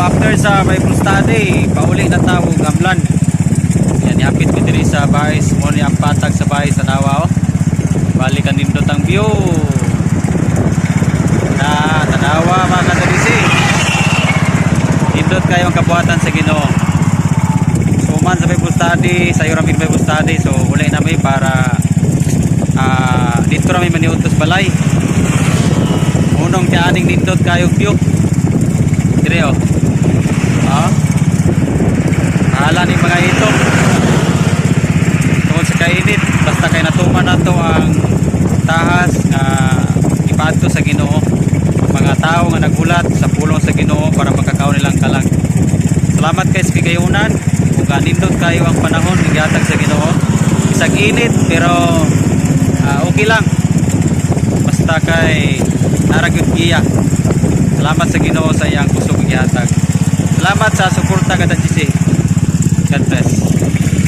After sa Bible study, pauli na ta og Amlan. Yan, hapit mi diri sa Bais, mo ni ang patag sa Bais, tanawa oh. Balik ang nindot ang view. Na tanawa, mga kadalisi. Nindot kayo ang kabuhatan sa Ginoo. So man sa Bible study, sa raming Bible study, so uli na mi para dito rami maniutos balay. Unong kay aning nindot kayo view. Dire oh. Ah. Bahala ni mga ito. Tungod sa kainit, basta kay natuman nato ang tahas nga ipaadto sa Ginoo. Mga tao nga nagulat sa pulong sa Ginoo para makakaon nilang kalag. Salamat kay sa kigayunan. Ug nindot kayo ang panahon nga gihatag sa Ginoo. Bisag init, pero okay lang. Basta kay naa ra gyud iya. Salamat sa Ginoo sa iyang kusog nga gihatag. Salamat sa suporta kada GC.